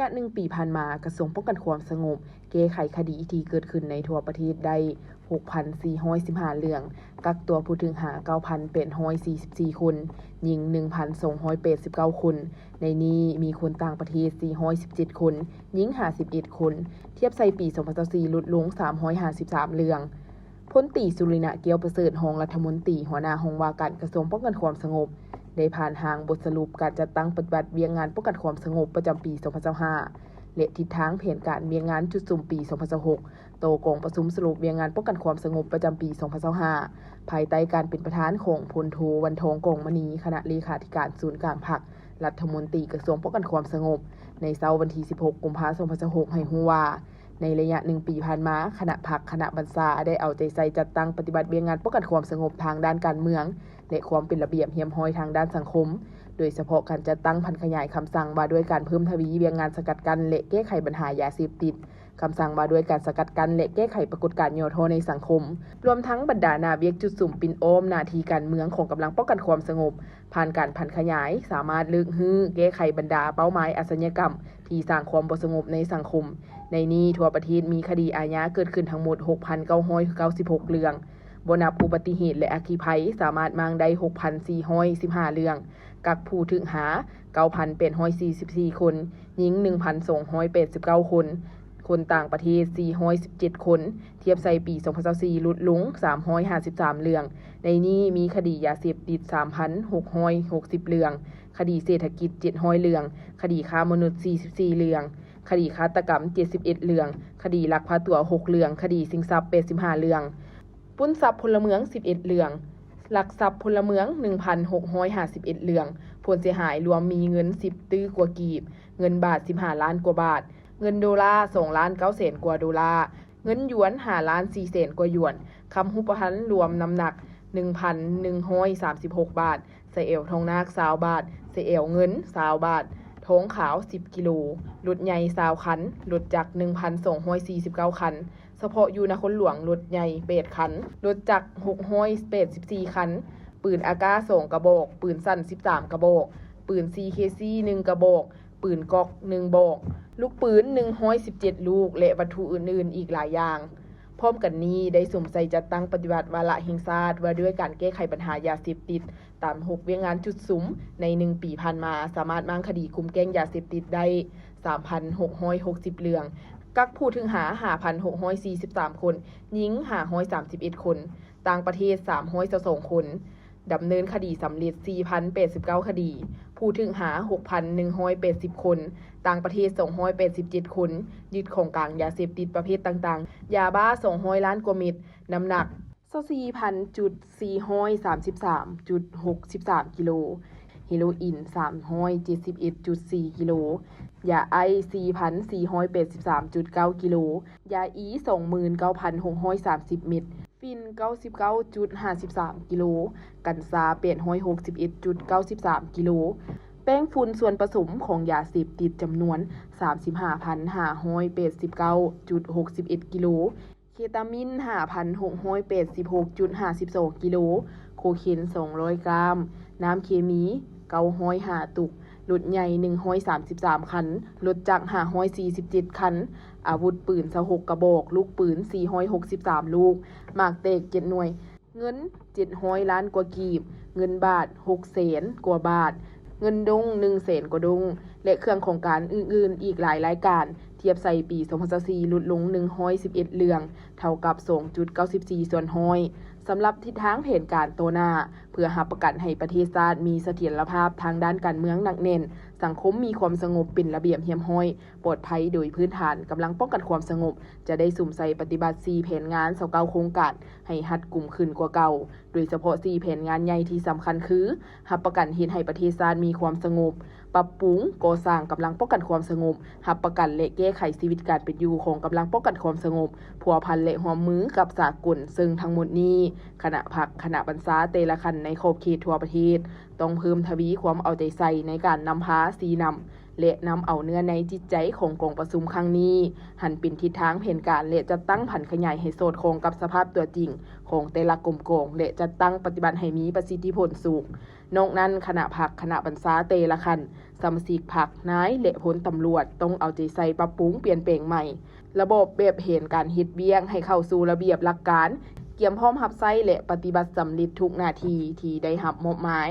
ຍະໜຶ່ງປີຜ່ານມາ, ກະຊວງປ້ອງກັນຄວາມສະຫງົບ ແກ້ໄຂຄະດີທີ່ເກີດຂຶ້ນໃນທົ່ວປະເທດໄດ້ ຫົກພັນສີ່ຮ້ອຍສິບຫ້າເລື່ອງ, ກັກຕົວຜູ້ຖືກຫາ ເກົ້າພັນແປດຮ້ອຍສີ່ສິບສີ່ຄົນ, ຍິງໜຶ່ງພັນສອງຮ້ອຍແປດສິບເກົ້າຄົນ, ໃນນີ້ມີຄົນຕ່າງປະເທດສີ່ຮ້ອຍສິບເຈັດຄົນ, ຍິງຫ້າສິບເອັດຄົນ, ທຽບໃສ່ປີສອງພັນຊາວສີ່ ຫຼຸດລົງສາມຮ້ອຍຫ້າສິບສາມເລື່ອງ. ພົນຕີ ສຸລິນະ ແກ້ວປະເສີດ ຮອງລັດຖະມົນຕີ ຫົວໜ້າຫ້ອງວ່າການກະຊວງປ້ອງກັນຄວາມສະຫງົບ ໄດ້ຜ່ານຮ່າງບົດສະຫຼຸບການຈັດຕັ້ງປະຕິບັດວຽກງານປ້ອງກັນຄວາມສະຫງົບປະຈຳປີສອງພັນຊາວຫ້າ ແລະ ທິດທາງແຜນການວຽກງານຈຸດສຸມປີສອງພັນຊາວຫົກ ຕໍ່ກອງປະຊຸມສະຫຼຸບວຽກງານປ້ອງກັນຄວາມສະຫງົບປະຈຳປີສອງພັນຊາວຫ້າ ພາຍໃຕ້ການເປັນປະທານຂອງ ພົນໂທ ວັນທອງ ກອງມະນີ ຄະນະເລຂາທິການສູນກາງພັກ, ລັດຖະມົນຕີກະຊວງປ້ອງກັນຄວາມສະຫງົບ ໃນເຊົ້າວັນທີສິບຫົກ ກຸມພາ ສອງພັນຊາວຫົກ ໃຫ້ຮູ້ວ່າ ໃນໄລຍະໜຶ່ງປີຜ່ານມາ, ຄະນະພັກ, ຄະນະບັນຊາ ໄດ້ເອົາໃຈໃສ່ຈັດຕັ້ງປະຕິບັດວຽກງານປ້ອງກັນຄວາມສະຫງົບທາງດ້ານການເມືອງ ແລະ ຄວາມເປັນລະບຽບຮຽບຮ້ອຍທາງດ້ານສັງຄົມ, ໂດຍສະເພາະການຈັດຕັ້ງຜັນຂະຫຍາຍຄຳສັ່ງວ່າດ້ວຍການເພີ່ມທະວີວຽກງານສະກັດກັ້ນ ແລະ ແກ້ໄຂບັນຫາຢາເສບຕິດ, ຄຳສັ່ງວ່າດ້ວຍການສະກັດກັ້ນ ແລະ ແກ້ໄຂປາກົດການຫຍໍ້ທໍ້ໃນສັງຄົມ, ລວມທັງບັນດາໜ້າວຽກຈຸດສຸມປິ່ນອ້ອມໜ້າທີ່ການເມືອງຂອງກຳລັງປ້ອງກັນຄວາມສະຫງົບ ຜ່ານການຜັນຂະຫຍາຍ, ສາມາດເລີກຮື້, ແກ້ໄຂບັນດາເປົ້າໝາຍອາຊະຍາກຳທີ່ສ້າງຄວາມບໍ່ສະຫງົບໃນສັງຄົມ. ໃນນີ້, ທົ່ວປະເທດມີຄະດີອາຍາເກີດຂຶ້ນທັງໝົດ ຫົກພັນເກົ້າຮ້ອຍເກົ້າສິບຫົກເລື່ອງ, ບໍ່ນັບອຸບັດຕິເຫດ ແລະ ອັກຄີໄພ, ສາມາດມ້າງໄດ້ ຫົກພັນສີ່ຮ້ອຍສິບຫ້າເລື່ອງ, ກັກຜູ້ຖືກຫາ ເກົ້າພັນແປດຮ້ອຍສີ່ສິບສີ່ຄົນ, ຍິງໜຶ່ງພັນສອງຮ້ອຍແປດສິບເກົ້າຄົນ, ຄົນຕ່າງປະເທດສີ່ຮ້ອຍສິບເຈັດຄົນ, ທຽບໃສ່ປີສອງພັນຊາວສີ່ ຫຼຸດລົງສາມຮ້ອຍຫ້າສິບສາມເລື່ອງ. ໃນນີ້ມີຄະດີຢາເສບຕິດສາມພັນຫົກຮ້ອຍຫົກສິບເລື່ອງ, ຄະດີເສດຖະກິດເຈັດຮ້ອຍເລື່ອງ, ຄະດີຄ້າມະນຸດສີ່ສິບສີ່ເລື່ອງ, ຄະດີຄາດຕະກຳເຈັດສິບເອັດເລື່ອງ, ຄະດີລັກພາຕົວຫົກເລື່ອງ, ຄະດີຊິງຊັບແປດສິບຫ້າເລື່ອງ, ປຸ້ນຊັບພົນລະເມືອງສິບເອັດເລື່ອງ, ລັກຊັບພົນລະເມືອງໜຶ່ງພັນຫົກຮ້ອຍຫ້າສິບເອັດເລື່ອງ, ຜົນເສຍຫາຍລວມມີເງິນສິບຕື້ກວ່າກີບ, ເງິນບາດສິບຫ້າລ້ານກວ່າບາດ, ເງິນໂດລາສອງລ້ານເກົ້າແສນກວ່າໂດລາ, ເງິນຢວນຫ້າລ້ານສີ່ແສນກວ່າຢວນ, ຄຳຮູບປະພັນລວມນ້ຳໜັກໜຶ່ງພັນໜຶ່ງຮ້ອຍສາມສິບຫົກບາດ, ສະແອວທອງນາກຊາວບາດ, ສະແອວເງິນຊາວບາດ, ທອງຂາວສິບກິໂລ, ລົດໃຫຍ່ຊາວຄັນ, ລົດຈັກໜຶ່ງພັນສອງຮ້ອຍສີ່ສິບເກົ້າຄັນ, ສະເພາະຢູ່ນະຄອນຫຼວງລົດໃຫຍ່ແປດຄັນ, ລົດຈັກຫົກຮ້ອຍແປດສິບສີ່ຄັນ, ປືນອາກາສອງກະບອກ, ປືນສັ້ນສິບສາມກະບອກ, ປືນຊີເຄຊີໜຶ່ງກະບອກ, ປືນກ໊ອກໜຶ່ງບອກ, ລູກປືນໜຶ່ງຮ້ອຍສິບເຈັດລູກ ແລະ ວັດຖຸອື່ນໆອີກຫຼາຍຢ່າງ. ພ້ອມກັນນີ້ ໄດ້ສຸມໃສ່ຈັດຕັ້ງປະຕິບັດວາລະແຫ່ງຊາດວ່າດ້ວຍການແກ້ໄຂບັນຫາຢາເສບຕິດ ຕາມຫົກວຽກງານຈຸດສຸມໃນໜຶ່ງປີຜ່ານມາ ສາມາດມ້າງຄະດີກຸມແກ້ງຢາເສບຕິດໄດ້ສາມພັນຫົກຮ້ອຍຫົກສິບເລື່ອງ, ກັກຜູ້ຖືກຫາຫ້າພັນຫົກຮ້ອຍສີ່ສິບສາມຄົນ, ຍິງຫ້າຮ້ອຍສາມສິບເອັດຄົນ, ຕ່າງປະເທດສາມຮ້ອຍຊາວສອງຄົນ, ດຳເນີນຄະດີສຳເລັດສີ່ພັນແປດສິບເກົ້າຄະດີ, ຜູ້ຖືກຫາຫົກພັນໜຶ່ງຮ້ອຍແປດສິບຄົນ, ຕ່າງປະເທດສອງຮ້ອຍແປດສິບເຈັດຄົນ, ຍຶດຂອງກາງຢາເສບຕິດປະເພດຕ່າງໆ, ຢາບ້າສອງຮ້ອຍລ້ານກວ່າເມັດ, ນ້ຳໜັກຊາວສີ່ພັນຈຸດສີ່ຮ້ອຍສາມສິບສາມຈຸດຫົກສິບສາມກິໂລ, ເຮໂລອີນສາມຮ້ອຍເຈັດສິບເອັດຈຸດສີ່ກິໂລ, ຢາໄອສ໌ສີ່ພັນສີ່ຮ້ອຍແປດສິບສາມຈຸດເກົ້າກິໂລ, ຢາອີສສອງໝື່ນເກົ້າພັນຫົກຮ້ອຍສາມສິບເມັດ, ຝິ່ນເກົ້າສິບເກົ້າຈຸດຫ້າສິບສາມກິໂລ, ກັນຊາແປດຮ້ອຍຫົກສິບເອັດຈຸດເກົ້າສິບສາມກິໂລ, ແປ້ງຝຸ່ນສ່ວນປະສົມຂອງຢາເສບຕິດຈຳນວນສາມສິບຫ້າພັນຫ້າຮ້ອຍແປດສິບເກົ້າຈຸດຫົກສິບເອັດກິໂລ, ເຄຕາມິນຫ້າພັນຫົກຮ້ອຍແປດສິບຫົກຈຸດຫ້າສິບສອງກິໂລ, ໂຄເຄນສອງຮ້ອຍກຣາມ, ນ້ຳເຄມີເກົ້າຮ້ອຍຫ້າຕຸກ, ລົດໃຫຍ່ໜຶ່ງຮ້ອຍສາມສິບສາມຄັນ, ລົດຈັກຫ້າຮ້ອຍສີ່ສິບເຈັດຄັນ, ອາວຸດປືນຊາວຫົກກະບອກ, ລູກປືນສີ່ຮ້ອຍຫົກສິບສາມລູກ, ໝາກແຕກເຈັດໜ່ວຍ, ເງິນເຈັດຮ້ອຍລ້ານກວ່າກີບ, ເງິນບາດຫົກແສນກວ່າບາດ, ເງິນດົງໜຶ່ງແສນກວ່າດົງ ແລະ ເຄື່ອງຂອງການອື່ນໆອີກຫຼາຍລາຍການ, ທຽບໃສ່ປີສອງພັນຊາວສີ່ ຫຼຸດລົງໜຶ່ງຮ້ອຍສິບເອັດເລື່ອງ, ເທົ່າກັບສອງຈຸດເກົ້າສິບສີ່ສ່ວນຮ້ອຍ. ສຳລັບທິດທາງແຜນການຕໍ່ໜ້າ, ເພື່ອຮັບປະກັນໃຫ້ປະເທດຊາດມີສະຖຽນລະພາບທາງດ້ານການເມືອງໜັກແໜ້ນ, ສັງຄົມມີຄວາມສະຫງົບເປັນລະບຽບຮຽບຮ້ອຍ, ປອດໄພໂດຍພື້ນຖານ, ກຳລັງປ້ອງກັນຄວາມສະຫງົບຈະໄດ້ສຸມໃສ່ປະຕິບັດສີ່ແຜນງານ ຊາວເກົ້າໂຄງການ ໃຫ້ຮັດກຸມຂຶ້ນກວ່າເກົ່າ, ໂດຍສະເພາະສີ່ແຜນງານໃຫຍ່ທີ່ສຳຄັນຄື ຮັບປະກັນເຮັດໃຫ້ປະເທດຊາດມີຄວາມສະຫງົບ, ປັບປຸງ, ກໍ່ສ້າງກຳລັງປ້ອງກັນຄວາມສະຫງົບ, ຮັບປະກັນ ແລະ ແກ້ໄຂຊີວິດການເປັນຢູ່ຂອງກຳລັງປ້ອງກັນຄວາມສະຫງົບ, ພົວພັນ ແລະ ຮ່ວມມືກັບສາກົນ, ເຊິ່ງທັງໝົດນີ້ ຄະນະພັກ, ຄະນະບັນຊາແຕ່ລະຂັ້ນໃນຂອບເຂດທົ່ວປະເທດ ຕ້ອງເພີ່ມທະວີຄວາມເອົາໃຈໃສ່ໃນການນຳພາຊີ້ນຳ ແລະ ນຳເອົາເນື້ອໃນຈິດໃຈຂອງກອງປະຊຸມຄັ້ງນີ້ ຫັນເປັນທິດທາງແຜນການ ແລະ ຈັດຕັ້ງຜັນຂະຫຍາຍໃຫ້ສອດຄ່ອງກັບສະພາບຕົວຈິງຂອງແຕ່ລະກົມກອງ ແລະ ຈັດຕັ້ງປະຕິບັດໃຫ້ມີປະສິດທິຜົນສູງ. ນອກນັ້ນ, ຄະນະພັກ, ຄະນະບັນຊາແຕ່ລະຂັ້ນ, ສະມາຊິກພັກ, ນາຍ ແລະ ພົນຕຳຫຼວດ ຕ້ອງເອົາໃຈໃສ່ປັບປຸງປ່ຽນແປງໃໝ່ ລະບອບແບບແຜນການເຮັດວຽກໃຫ້ເຂົ້າສູ່ລະບຽບຫຼັກການ, ກຽມພ້ອມຮັບໃຊ້ ແລະ ປະຕິບັດສຳເລັດທຸກໜ້າທີ່ທີ່ໄດ້ຮັບມອບໝາຍ.